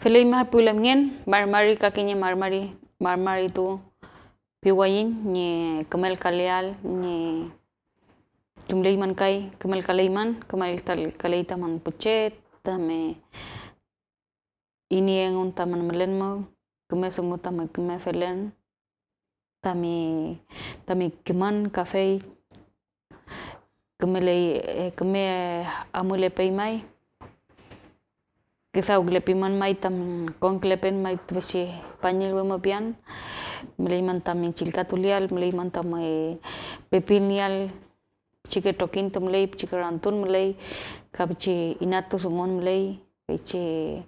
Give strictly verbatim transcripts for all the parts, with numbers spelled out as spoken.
Feley may pu lamngen, marmari ka kiñe marmari, marmari tu piwayiñ ñi kümelkaleael ñi chumley man kay kümelkaleymün, kümelkaley tamün pu che, tami iney engun tamün mülen mew, küme dungu tamün küme felen, tami, tami kimün kafey kümeley, eh, küme amulepey may. Küdawkülepimün may tamün konkülepen may tüfachi pañillwe mew pian, müleymün tamün chillkatuleael, müleymün tamün, eh, pepilnieael, pichike trokiñtu müley, pichike rantun müley, ka pichi inatu dungun müley, feychi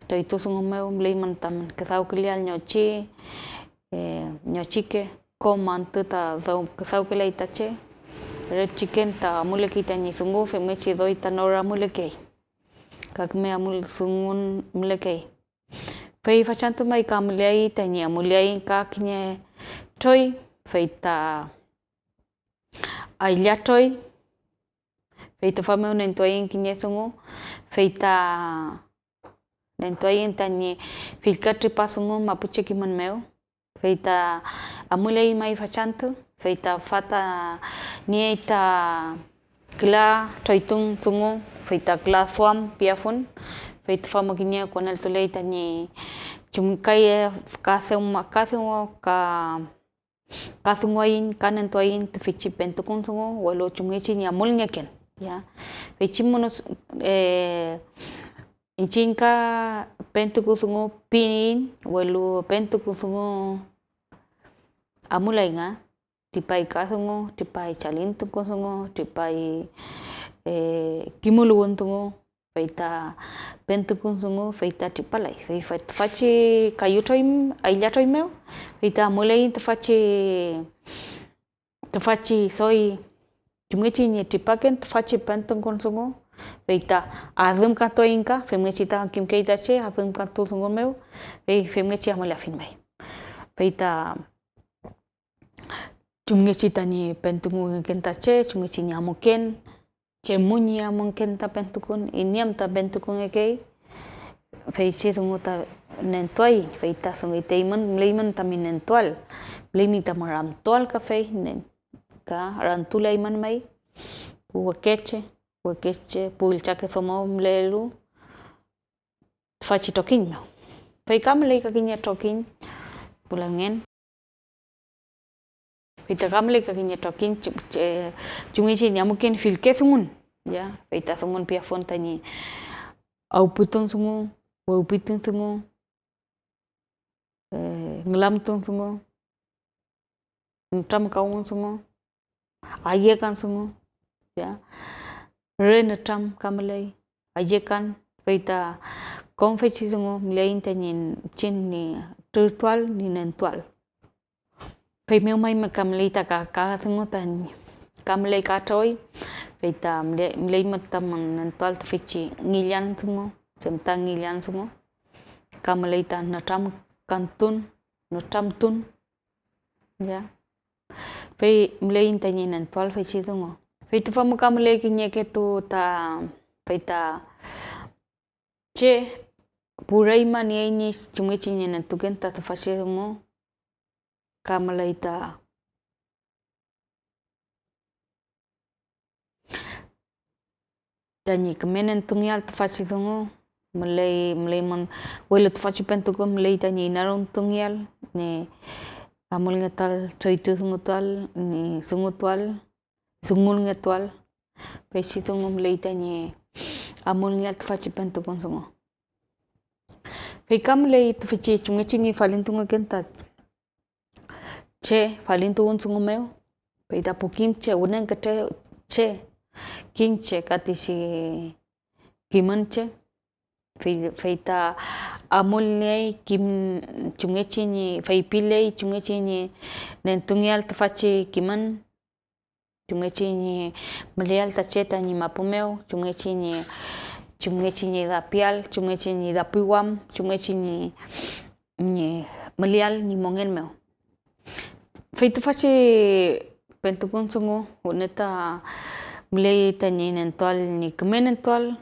toytu dungu mew müleymün tamün küdawküleael ñochi, eh, ñochike, kom antü ta daw-, küdawküley ta che, re pichiken ta amulekey tañi dungu, femngechi doy ta nor amulekey, ka küme amul dungun mülekey. Fey fachantü may ka müleay tañi amuleay ka kiñe troy, fey ta aylla troy, fey tüfa mew nentuaiñ kiñe dungu, fey ta nentuaiñ tañi fillka tripa dungu mapuche kimün mew, fey ta amuley may fachantü, fey ta fata niey ta küla troytun dungu, fey ta küla duam piafun, fey tüfa mu kiñe koneltuley tañi chumkay ka dewma-, ka dungu ka ka dunguaiñ, ka nentuaiñ tüfeychi pentukun dungu, welu chumngechi ñi amulngeken, ya. Feychi monos-, eh, iñchiñ ka pentuku dungu piyiñ, welu pentuku dungu amulay nga, tripay ka dungu, tripay chalintuku dungu, tripay, eh, kimuluwün dungu, fey ta pentukun dungu, fey ta tripalay. Fey fa-, tüfachi kayu troy, aylla troy mew, fey ta amuleiñ tüfachi, tüfachi doy chumngechi ñi tripaken tüfachi pentukun dungu, fey ta adümkatuaiñ ka, femngechi ta kimkey ta che adümkatu dungu mew, fey femngechi amulafiñ may. Fey ta chumngechi tañi pentukungeken ta che, chumngechi ñi amuken, chemu ñi amuken ta pentukun, iney am ta pentukungekey, feychi dungu ta nentuaiñ, fey ta dunguyteymün, müleymün tami nentual, müleymi tami ramtual kafey, nen-, ka ramtuleaymün may, pu wekeche, wekeche, pu üllchake domo mülelu tüfachi trokiñ mew. Fey ka müley ka kiñe trokiñ pu lamngen. Fey ta ka müley ka kiñe trokiñ chu-, che-, chumngechi ñi amuken fillke dungun, ya, fey ta dungun piafun tañi awpütun dungu, wewpitun dungu, eh, ngülamtun dungu, nütramkawün dungu, ayekan dungu, ya, re nütram ka müley, ayekan, fey ta kom feychi dungu müleiñ tañi chin ñi trürtual ñi nentual. Feymew may ka müley ta ka, ka dungu ta ka müley ka troy, fey ta müle-, müley tamün nentual tüfeychi ngillan dungu, femta ngillan dungu, ka müley ta nütramkantun, nütramtun, ya. Fey müleiñ tañi nentual feychi dungu. Fey tüfa mu ka müley kiñeke tu ta, fey ta che pu reñma niey ñi chumngechi ñi nentuken ta tüfachi dungu, ka müley ta tañi küme nentungeael tüfachi dungu, müley, müleymün, welu tüfachi pentukun müley tañi inarümtungeael ñi amulngetuael, troytudungutuael, ñi dungutuael, dungulngetuael, feychi dungu müley tañi amulngeael tüfachi pentukun dungu. Fey ka müley tüfeychi chumngechi ñi falintungeken ta che falintuwün dungu mew, fey ta pu kim che, wünenkütre che, kim che ka ti si kimün che, fey, fey ta amulniey kim chumngechi ñi, feypiley chumngechi ñi nentungeael tüfachi kimün, chumngechi ñi müleael ta che tañi mapu mew, chumngechi ñi, chumngechi ñi dapial, chumngechi ñi dapiwam, chumngechi ñi, ñi müleael ñi mongen mew. Fey tüfachi pentukun dungu wüne ta müley tañi nentuael ñi küme nentuael,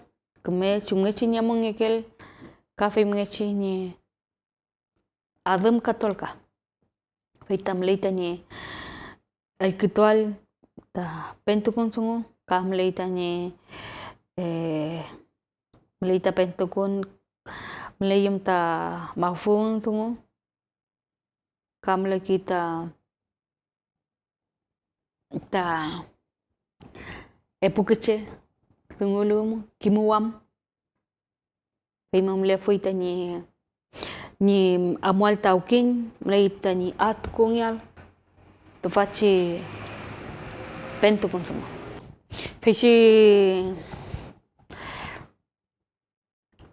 küme chumngechi ñi amungekeel ka femngechi ñi adümkatuel ka. Fey ta müley tañi allkütuael ta pentukun dungu, ka müley tañi, eh, müley ta pentukun, müleyüm ta mafün dungu, ka müleki ta, ta epukeche dungulu kimuwam. Feymew mülefuy tañi, ñi amuael ta adkiñ, müley tañi adküngeael tüfachi pentukun dungu. Feychi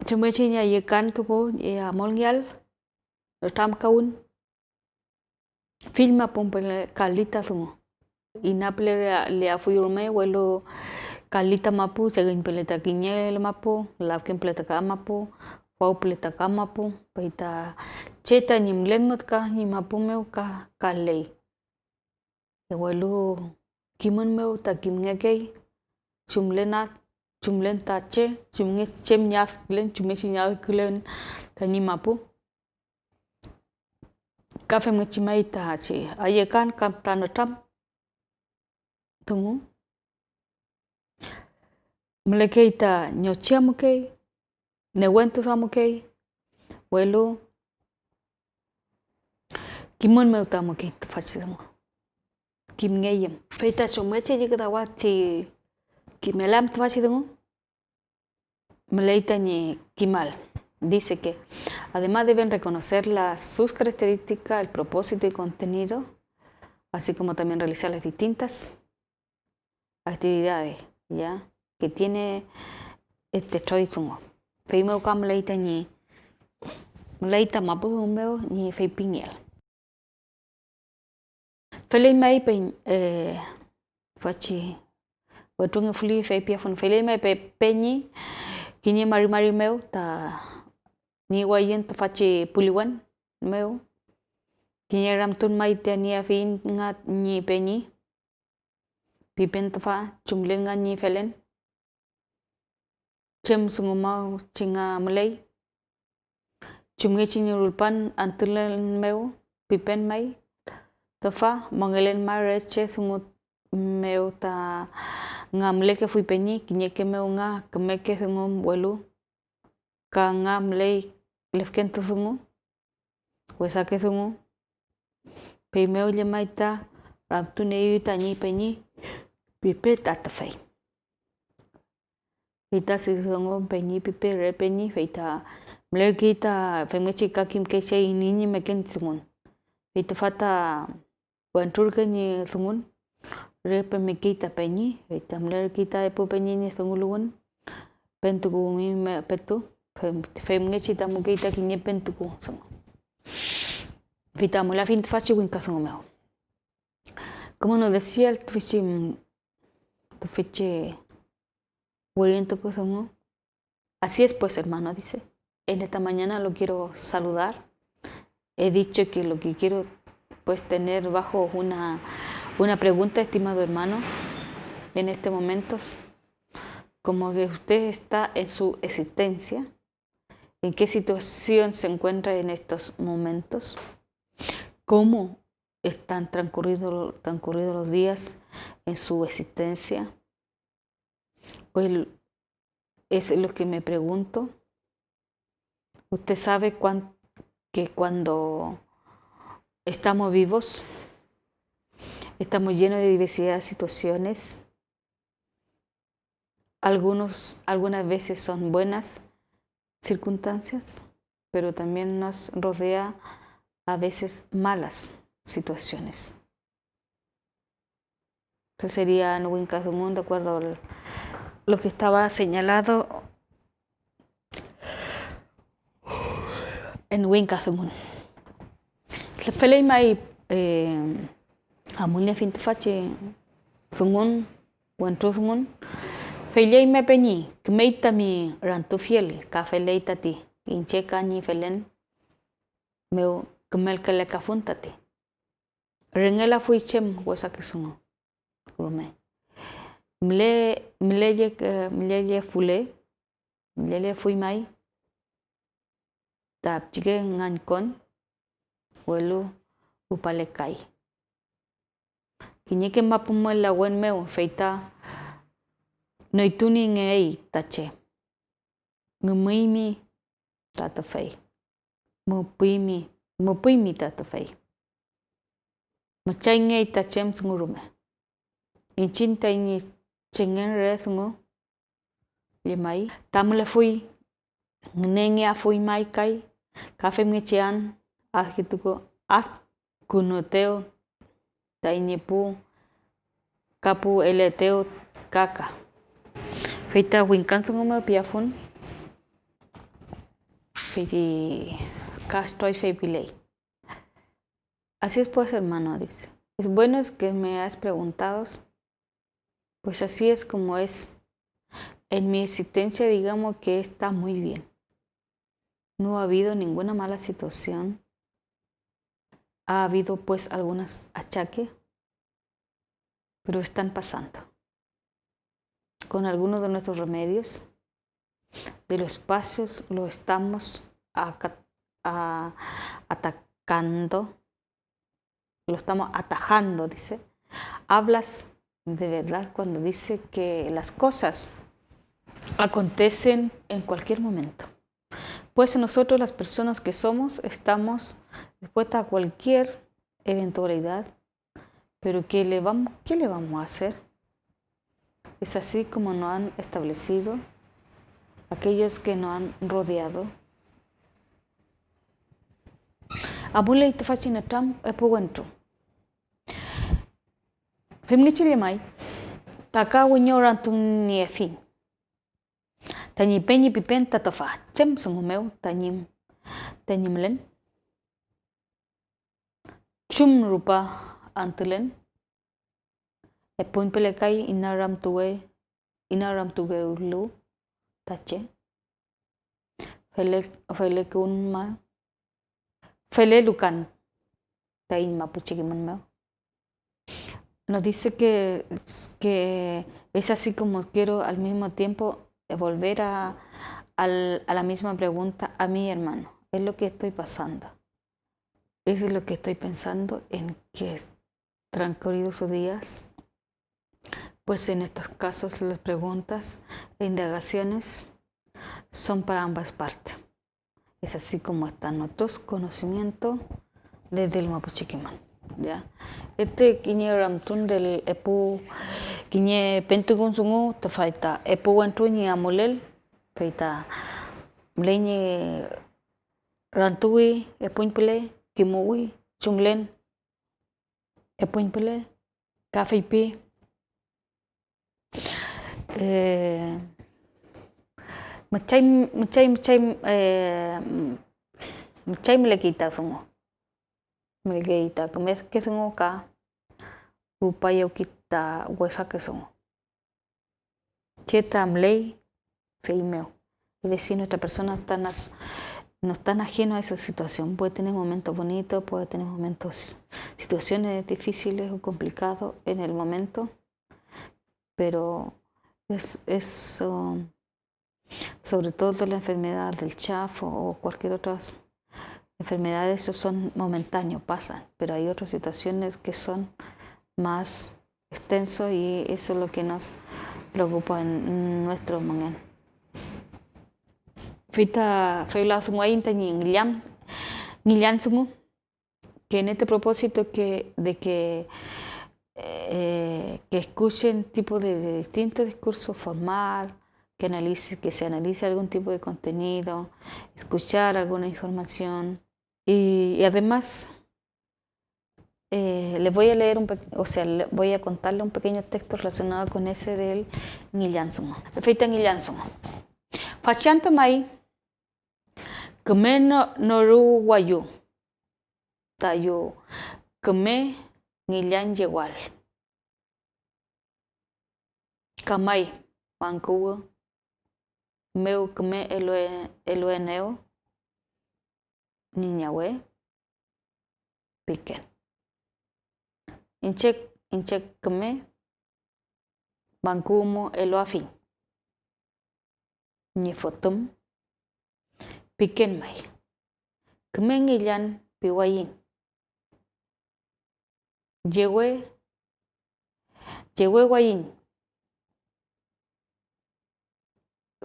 chumngechi ñi ayekan dungu ñi amulngeael nütramkawün. Fill mapu püle kalita dungu. Ina püle rea-, leafuy rume, welu kalita mapu, següñ püle ta kiñe mapu, lafken püle ta ka mapu, faw püle ta ka mapu, fey ta che tañi mülen mütka ñi mapu mew ka kaley. Welu kimün mew ta kimngekey chumlen ad-, chumlen ta che, chumngechi chem ñi adkülen, chumngechi ñi adkülen tañi mapu. Ka femngechi may ta chi ayekan kam ta nütram dungu. Mülekey ta ñochi amukey, newentu duamukey, welu kimün mew ta amukey tüfachi dungu. Kimngeyüm. Fey ta chumngechi ñi küdawachi kimelam tüfachi dungu, müley tañi kimal. Dice que además deben reconocer las, sus características, el propósito y contenido, así como también realizar las distintas actividades, ¿ya?, que tiene este troy dungu. Feymew ka müley tañi, müley ta mapu dungu mew ñi feypingeael. Feley may peñ-, eh, tüfachi wetrungefuli feypiafun, feley may pe-, peñi kiñe mari mari mew ta ñiwayün tüfachi puliwen mew. Kiñe ramtun may ta nieafiyiñ nga ñi peñi, pipen tüfa chumlen nga ñi felen. Chem dungu mew chi nga müley, chumngechi ñi rulpan antülen mew pipen may, tüfa mongelen may re che dungu mew ta nga mülekefuy peñi, kiñeke mew nga kümeke dungu, welu ka nga müley lefkentu dungu, wesake dungu. Feymew llemay ta ramtunieeyew tañi peñi pipe ta tüfey. Fey ta sidungu peñi pipe re peñi, fey ta mülerkey ta femngechi ka kimkey che iney ñi meken dungun. Fey tüfa ta wentrurkey ñi dungun, re pemekey ta peñi, fey ta mülerkey ta epu peñi ñi dunguluwün, pentukuwimi me-, petu, fem-, femngechi ta amukey ta kiñe pentuku dungu. Fey ta amulafiñ tüfachi wingka dungu mew. Como nos decía el tüfachi, tüfachi wirintuku dungu, así es, pues, hermano, dice, en esta mañana lo quiero saludar. He dicho que lo que quiero, pues, tener bajo una, una pregunta, estimado hermano, en este momento, como que usted está en su existencia, ¿en qué situación se encuentra en estos momentos? ¿Cómo están transcurridos, transcurridos los días en su existencia? Pues es lo que me pregunto. Usted sabe cuán-, que cuando estamos vivos, estamos llenos de diversidad de situaciones. Algunos, algunas veces son buenas circunstancias, pero también nos rodea a veces malas situaciones. Entonces sería en wingka dungun, de acuerdo al, lo que estaba señalado en wingka dungun. Feley may, eh, amuniefiñ tüfachi dungun, wentru dungun. Fey lleyme peñi, kümey tami rantufiel, ka feley tati, iñche ka ñi felen mew kümelkelekafun tati. Rüngelafuy chem wesake dungu rume. Müle-, mülelle-, mülellefule, mülelefuy may, ta pichike ngañkon, welu rupale kay. Kiñeke mapu mülawen mew, fey ta noytuniengey ta che. Ngümüymi ta tüfey. Müpüymi, müpüymi ta tüfey. Müchayngey ta chem dungu rume. Iñchiñ taiñ chengen re dungu llemay, ta mülefuy, ngünengeafuy may kay, ka femngechi an adkünutu-, adkünuetew taiñ pu ka pu eletew kaka. Fey ta wingkan dungu mew piafun, fey ti ka estoy feypiley. Así es, pues, hermano, dice. Es bueno es que me has preguntado, pues así es como es. En mi existencia, digamos que está muy bien. No ha habido ninguna mala situación. Ha habido, pues, algunos achaques, pero están pasando. Con algunos de nuestros remedios, de los espacios, lo estamos aca-, a-, atacando, lo estamos atajando, dice. Hablas de verdad cuando dice que las cosas acontecen en cualquier momento. Pues nosotros, las personas que somos, estamos dispuestas a cualquier eventualidad, pero ¿qué le vam-, qué le vamos a hacer? Es así como nos han establecido aquellos que nos han rodeado. Amuley tüfachi nütram epu wentru. Femngechi llemay, ta ka wiñorantuniefiñ tañi peñi pipen ta tüfa, chem dungu mew tañi, tañi mülen. ¿Chum rupa antülen? Epuñpüle kay inaramtuwe-, inaramtuwelu ta che. Fele-, felekun ma-, felelu kan taiñ mapuche kimün mew. Nos dice que, que es así como quiero al mismo tiempo volver a, al, a la misma pregunta a mi hermano. Es lo que estoy pasando. Es lo que estoy pensando en que transcurridos sus días, pues en estos casos las preguntas e indagaciones son para ambas partes. Es así como están nuestros conocimientos desde el mapuche kimün, ¿ya? Este kiñe ramtun del epu, kiñe pentukun dungu, ta fey ta epu wentru ñi amulel, fey ta müley ñi rantuwi, epuñpüle, kimuwi, chumlen, epuñpüle, ka feypi, eh, müchay, müchay, müchay, eh, müchay mülekey ta dungu. Mülekey ta kümeke dungu ka rupayewkey ta wesake dungu. Che ta müley feymew. Es decir, nuestras personas están as-, no están ajeno a esa situación. Puede tener momentos bonitos, puede tener momentos, situaciones difíciles o complicados en el momento, pero es, eso, sobre todo la enfermedad del chafo o cualquier otras enfermedades, esos son momentáneos, pasan, pero hay otras situaciones que son más extenso y eso es lo que nos preocupa en nuestro mongen. Fey ta fewla dunguaiñ tañi ngillan, ngillan dungu, que en este propósito que, de que, eh, que escuchen tipo de, de distinto discurso formal, que analice, que se analice algún tipo de contenido, escuchar alguna información. Y, y además, eh, les voy a leer un pe-, o sea, le-, voy a contarle un pequeño texto relacionado con ese del ngillan dungu. Fey ta ngillan dungu. Fachantü may, küme no-, noruwayu tayu küme ngillan yewal. Ka may, wangkuwü mew küme elue-, eluenew ñi ñawe piken. Iñche, iñche küme wangkuwü mu eluafiñ ñi fotüm piken may. Küme ngillan piwayiñ. Yewe, yewewaiñ.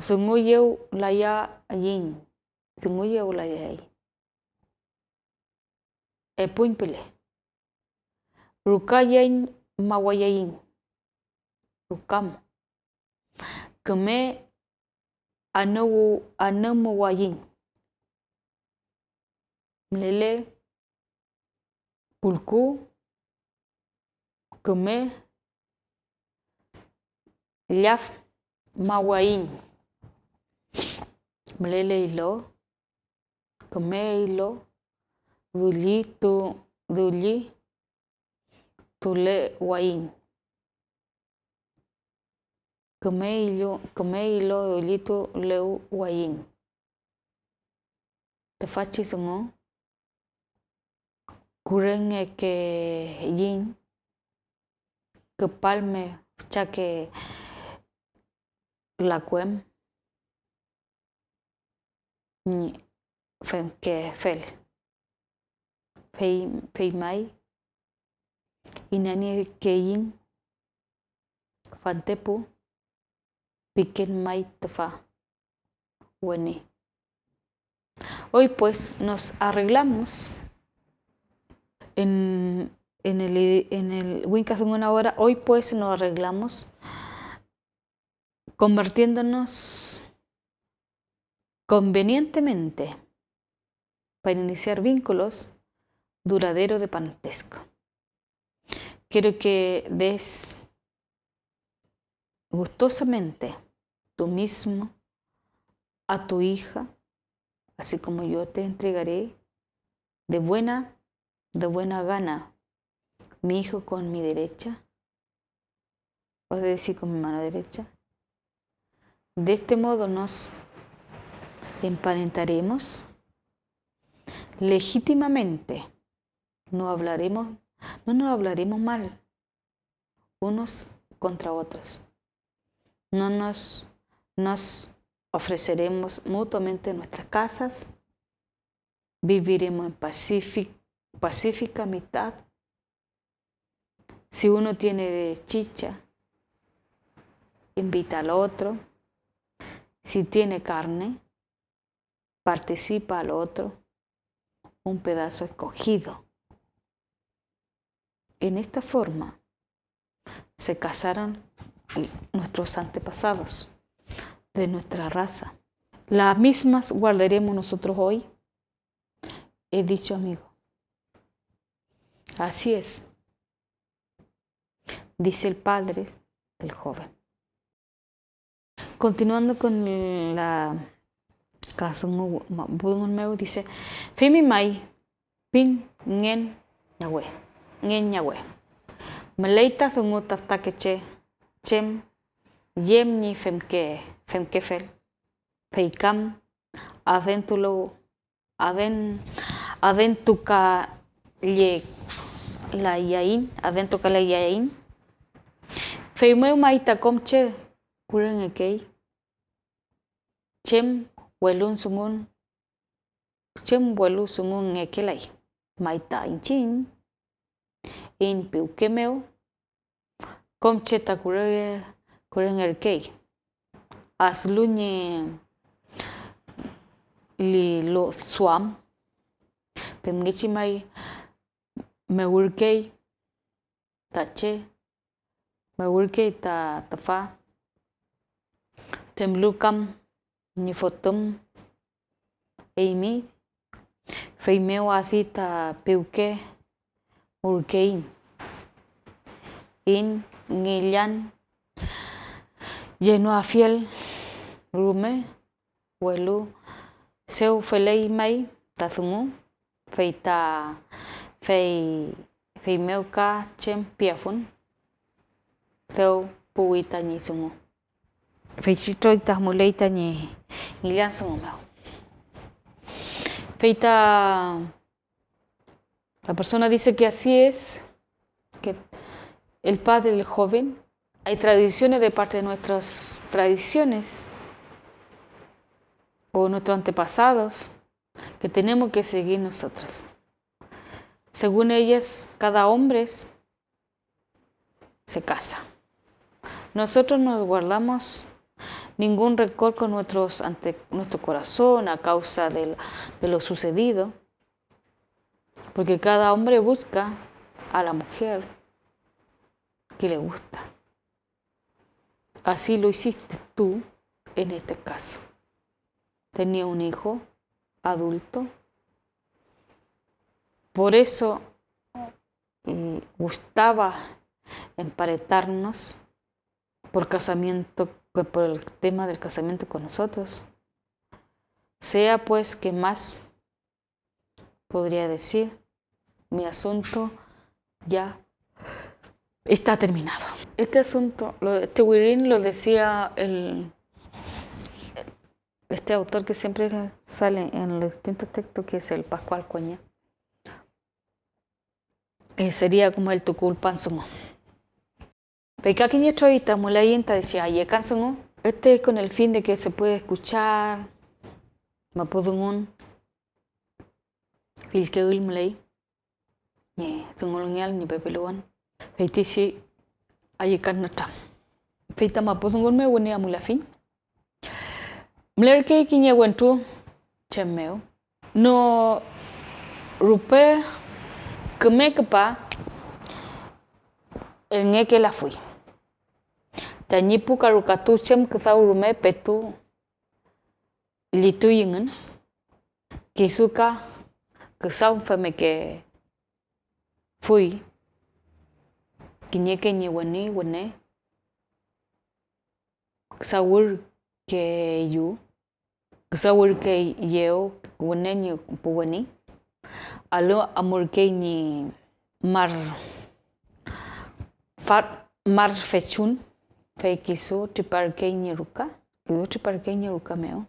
Dunguyewlayayiñ, dunguyewlayay. Epuñ püle. Rukayañmawayaiñ. Rukam. Küme anüwu-, anümuwayiñ. Mülele pulku, küme lladmawaiñ. Mülele ilo, küme ilo, dullitu-, dullitulewaiñ. Küme ilo, küme ilo dullitulewaiñ. Tüfachi dungu kurengekeiñ küpalme füchake laku em ñi femkefel. Fey, fey may inaniekeiñ fantepu piken may tüfa weni. Hoy, pues, nos arreglamos en, en el, en el wingkadungun ahora, hoy, pues, nos arreglamos convirtiéndonos convenientemente para iniciar vínculos duraderos de parentesco. Quiero que des gustosamente tú mismo a tu hija, así como yo te entregaré de buena, de buena gana mi hijo con mi derecha, es decir, con mi mano derecha. De este modo nos emparentaremos legítimamente. No hablaremos, no nos hablaremos mal unos contra otros. No nos, nos ofreceremos mutuamente nuestras casas. Viviremos en pacífic-, pacífica amistad. Si uno tiene chicha, invita al otro. Si tiene carne, participa al otro un pedazo escogido. En esta forma se casaron nuestros antepasados de nuestra raza. Las mismas guardaremos nosotros hoy, he dicho, amigo. Así es, dice el padre del joven. Continuando con la ka dungu ma-, dungun mew, dice: Femi may, pin ngen ñawe, ngen ñawe. Müley ta dungu ta fütakeche chem yem ñi femke-, femkefel, fey kam adentulew-, aden-, adentukalle-, layaiñ, adentukalayaiñ. Feymew may ta kom che kurengekey chem welun dungun, chem welu dungungekelay may ta iñchiñ, iñ piwke mew, kom che ta kure-, kurengerkey, aslu ñi liluduam, femngechi may mewürkey ta che, mewürkey ta tüfa, tremlu kam ñi fotüm eymi, feymew adi ta piwke urkeiñ, iñ ngillan yenoafiel rume, welu dew feley may ta dungu, fey ta, fey, feymew ka chem piafun, dew puwi tañi dungu. Feychi troy ta müley tañi ngillan dungu mew. Fey ta la persona dice que así es, que el padre del joven, hay tradiciones de parte de nuestras tradiciones o nuestros antepasados, que tenemos que seguir nosotros. Según ellas, cada hombre se casa. Nosotros no guardamos ningún rencor con nuestros ante, nuestro corazón a causa del- de lo sucedido, porque cada hombre busca a la mujer que le gusta. Así lo hiciste tú en este caso. Tenía un hijo adulto. Por eso, mm, gustaba emparentarnos por casamiento, por el tema del casamiento con nosotros. Sea pues que más podría decir, mi asunto ya está terminado. Este asunto, lo- este wirin lo decía el, este autor que siempre sale en los distintos textos, que es el Pascual Coña. Eh, sería como el tukulpan dungu. Fey ka kiñe troy ta müley ta decía ayekan dungu, este con el fin de que se puede escuchar, mapu dungun, fillke ül müley ñi dungulngeael ñi pepiluwün, feytichi ayekan nütram. Fey ta mapu dungun mew wüne amulafiñ. Mülerkey kiñe wentru chem mew, no rupe küme küpa elngekelafuy. Tañi pu karukatu chem küdaw rume petu llituy engün, kisu ka küdawfemekefuy kiñeke ñi weni wüne küdawürkeeyew, küdawürkeeyew wüne ñi pu weni, alü amurkey ñi mar, far, mar fechun, fey kisu triparkey ñi ruka, kisu triparkey ñi ruka mew,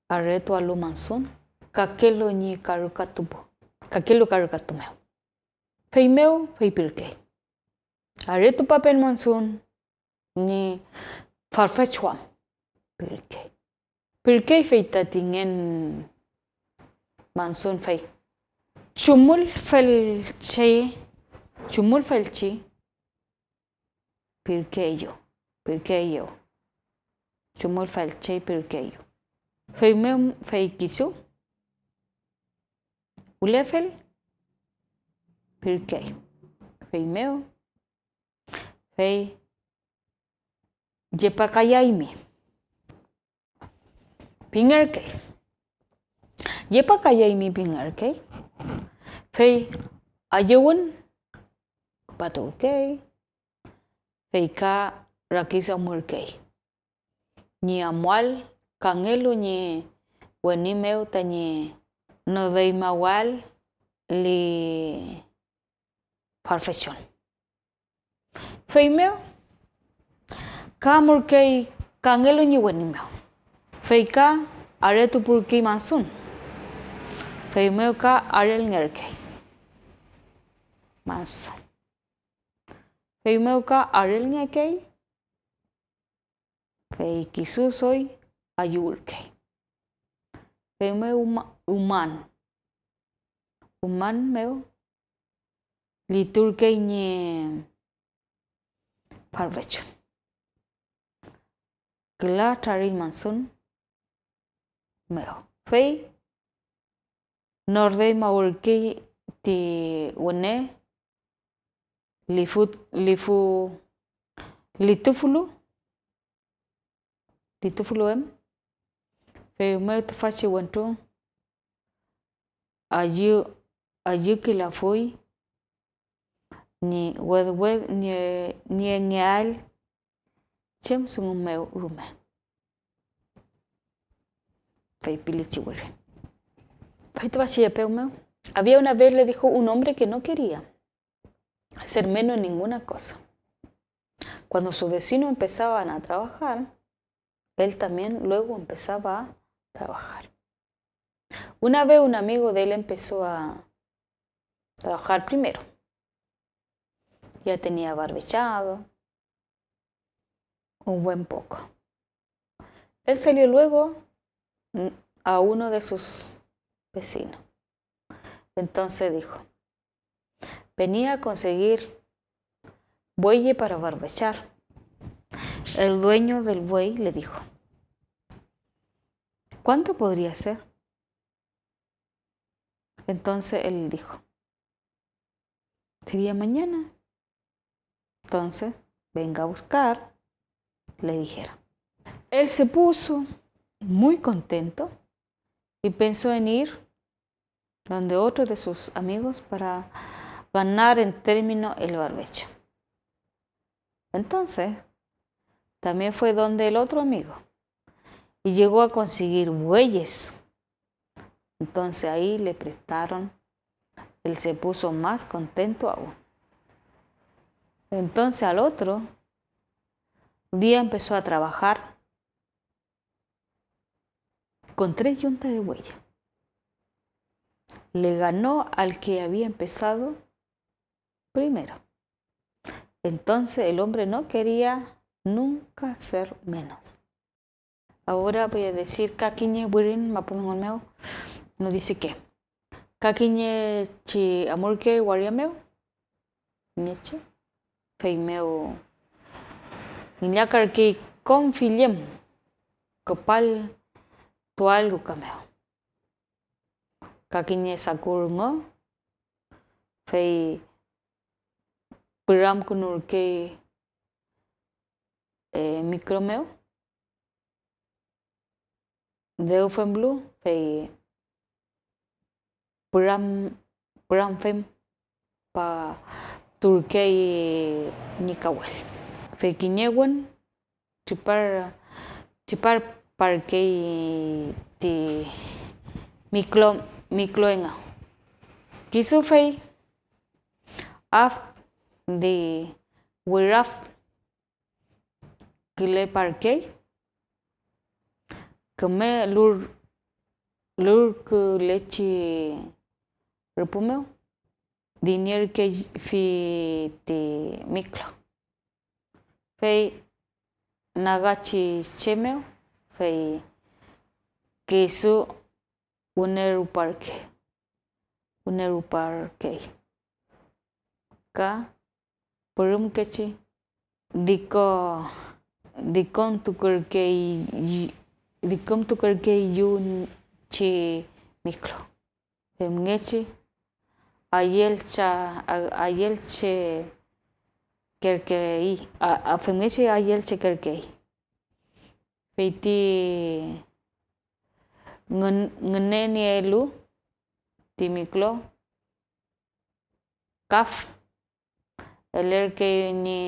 aretualu Mansun kakelu ñi karükatu pu, kakelu karükatu mew. Feymew feypirkey: Aretupapen Mansun ñi farfechuam, pirkey. Pirkey fey tati ngen Mansun fey: Chumülfelchi, chumülfelchi pirkeeyu, pirkeeyew. Chumülfelchi pirkeeyu. Feymew fey kisu: Wülefel pirkey. Feymew fey: Yepakayaymi, pingerkey. Yepakayaymi, pingerkey. Fey ayüwün küpatuwkey, fey ka rakiduamürkey ñi amuael kangelu ñi weni mew tañi nüdeymawael li farfechun. Feymew ka amurkey kangelu ñi weni mew, fey ka aretupurkey Mansun, feymew ka arelngerkey Mansun. Feymew ka arelngekey, fey kisu doy ayüwürkey. Feymew uma-, uman, uman mew liturkey ñi farfechun. Küla trariñ Mansun mew, fey nordeymawerkey ti wüne lifu-, lifu-, litufulu, litufulu em, feymew tüfachi wentru ayü-, ayükelafuy ñi wedwed-, ñi, ñi niengeael chem dungu mew rume. Feypilichi wirin. Fey tüfachi epew mew, había una vez, le dijo, un hombre que no quería ser menos en ninguna cosa. Cuando sus vecinos empezaban a trabajar, él también luego empezaba a trabajar. Una vez un amigo de él empezó a trabajar primero. Ya tenía barbechado un buen poco. Él salió luego, mm, a uno de sus vecino. Entonces dijo: "Venía a conseguir bueyes para barbechar". El dueño del buey le dijo: "¿Cuánto podría ser?". Entonces él dijo: "Sería mañana". Entonces: "Venga a buscar", le dijeron. Él se puso muy contento y pensó en ir donde otro de sus amigos para ganar en término el barbecho. Entonces, también fue donde el otro amigo y llegó a conseguir bueyes. Entonces ahí le prestaron, él se puso más contento aún. Entonces al otro día empezó a trabajar con tres yuntas de bueyes. Le ganó al que había empezado primero. Entonces el hombre no quería nunca ser menos. Ahora voy a decir ka kiñe wirin mapudungun mew, no dice que ka kiñe chi amurkey waria mew, kiñe che, feymew ngillakarkey kom fillem küpal tual ruka mew. Ka kiñe saku rüngo, fey püramkünurkey, eh, micro mew. Dew femlu, fey püram, püramfem pa turkey ñi kawell. Fey kiñe wün tripar, tripar parkey ti miklo, miklo engu. Kisu fey af di wiraf küleparkey küme lur-, lurkülechi rüpü mew, dinierkefi ti miklo. Fey nagachi che mew, fey kisu wüne ruparke-, wüne ruparkey. Ka pürümkechi diko-, dikontukurkey, dikontukurkeeyew chi miklo. Femngechi ayelcha-, a-, ayelchekerkey, a, a, femngechi ayelchekerkey. Fey ti ngün-, ngünenielu ti miklo, kaf elerkey ñi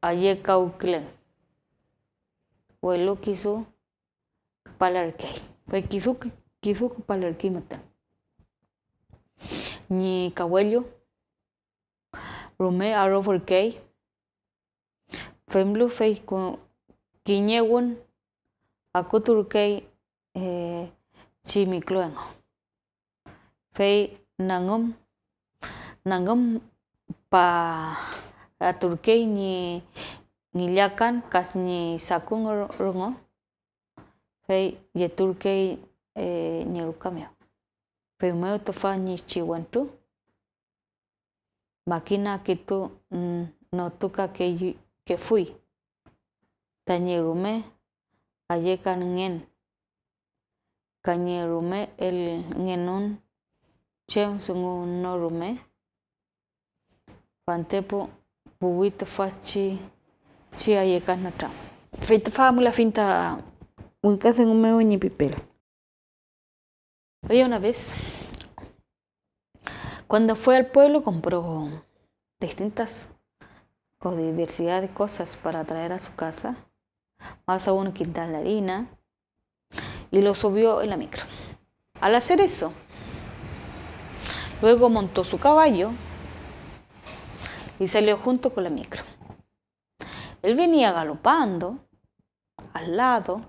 ayekawkülen, welu kisu küpalerkey. Fey kisu, kisu küpalerkey müten. Ñi kawellu rume arofürkey, femlu fey ku-, kiñe wün akuturkey, eh, chi miklo engu. Fey nangüm, nangümpaturkey ñi ngillakan ka ñi sakun rüngo, fey yeturkey, eh, ñi ruka mew. Feymew tüfa ñi chi wentru makina kitu, mm, notukakey-, kefuy tañi rume ayekanngen ka ñi rume elngenun chem dungu no rume, fantepu puwi tüfachi chi ayekan nütram. Fey tüfa amulafiñ ta wingka dungu mew ñi pipel. Había una vez, cuando fue al pueblo, compró distintas co-, diversidad de cosas para traer a su casa, más aún un quintal de harina, y lo subió en la micro. Al hacer eso, luego montó su caballo y salió junto con la micro. Él venía galopando al lado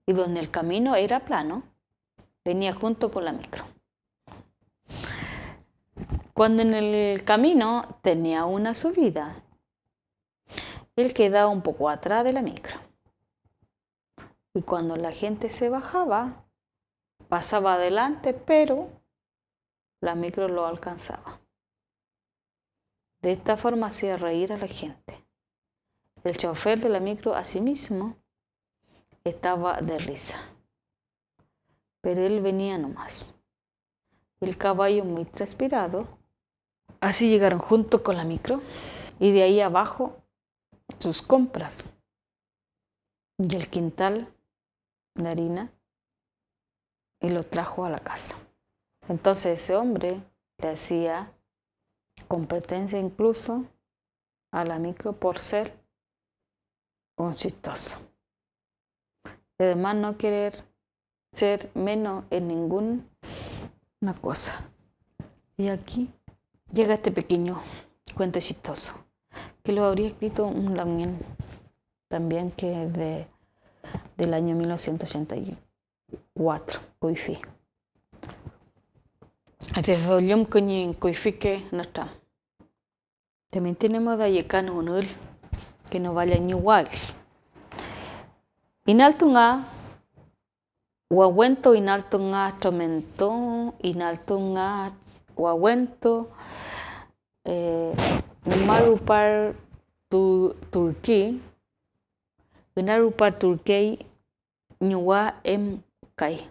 y donde el camino era plano, venía junto con la micro. Cuando en el camino tenía una subida, él quedaba un poco atrás de la micro. Y cuando la gente se bajaba, pasaba adelante, pero la micro lo alcanzaba. De esta forma hacía reír a la gente. El chofer de la micro asimismo estaba de risa, pero él venía nomás. El caballo muy transpirado, así llegaron junto con la micro y de ahí abajo sus compras y el quintal de harina y lo trajo a la casa. Entonces ese hombre le hacía competencia incluso a la micro por ser un chistoso. Y además no querer ser menos en ninguna cosa. Y aquí llega este pequeño cuento chistoso, que lo habría escrito un lamngen también que es de, del año mil novecientos ochenta y cuatro, kuyfi. Desde Ollum ñi kuyfike nütram. También tenemos de ayekan wünül que nos vaya ñi wall. Inaltunga, wawento, inaltunga, tromento, inaltunga, wawento, eh, marupar tu, turki, inarupar turkey, ñuwa em kay.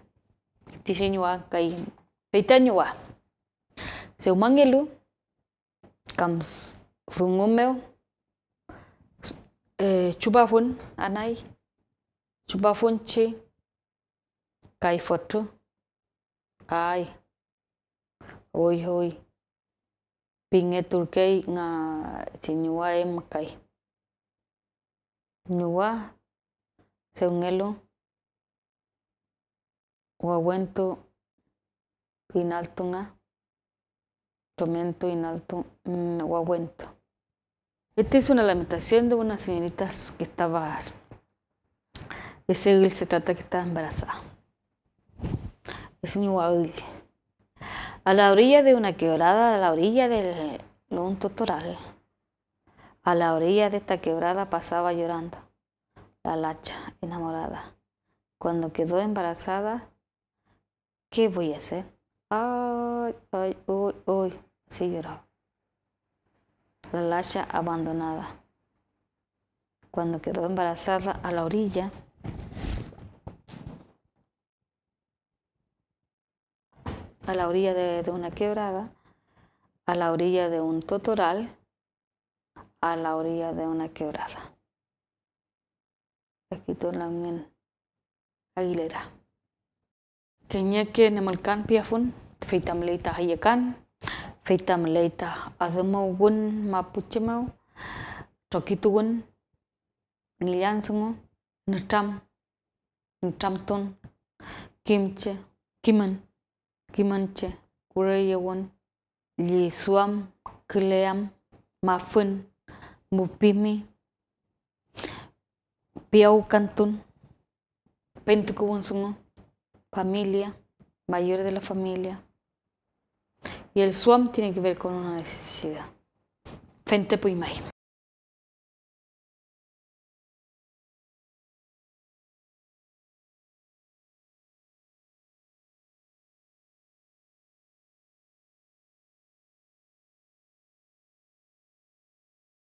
Tichi ñuwa kay. Fey ta ñuwa. Dewmangelu, kam s-, dungu mew, eh, chupafun anay, chupafunchi kay fotü. Ay, uy, uy, pingeturkey nga chi ñuwa em kay. Ñuwa dewngelu, wawentu inaltunga, tromento inaltu, mm, wawentu. Esta es una lamentación de una señorita que estaba, ese ül se trata que estaba embarazada. Es ñuwa ül. A la orilla de una quebrada, a la orilla de un totoral, a la orilla de esta quebrada pasaba llorando la lacha enamorada. Cuando quedó embarazada, ¿qué voy a hacer? Ay, ay, uy, uy. Así lloraba. La lacha abandonada. Cuando quedó embarazada a la orilla, a la orilla de, de una quebrada, a la orilla de un totoral, a la orilla de una quebrada. Escrito en la Unión Aguilera. Kiñeke nemülkan piafun, fey ta müley ta ayekan, fey ta müley ta adümuwün mapuche mew, trokituwün, ngillan dungu, nütram, nütramtun, kimche, kimün, kimünche, kureyewün, lliduamküleam, mafün, mupimi, piyawkantun, pentukuwün dungu, familia, mayor de la familia. Y el suam tiene que ver con una necesidad. Fentepuy may.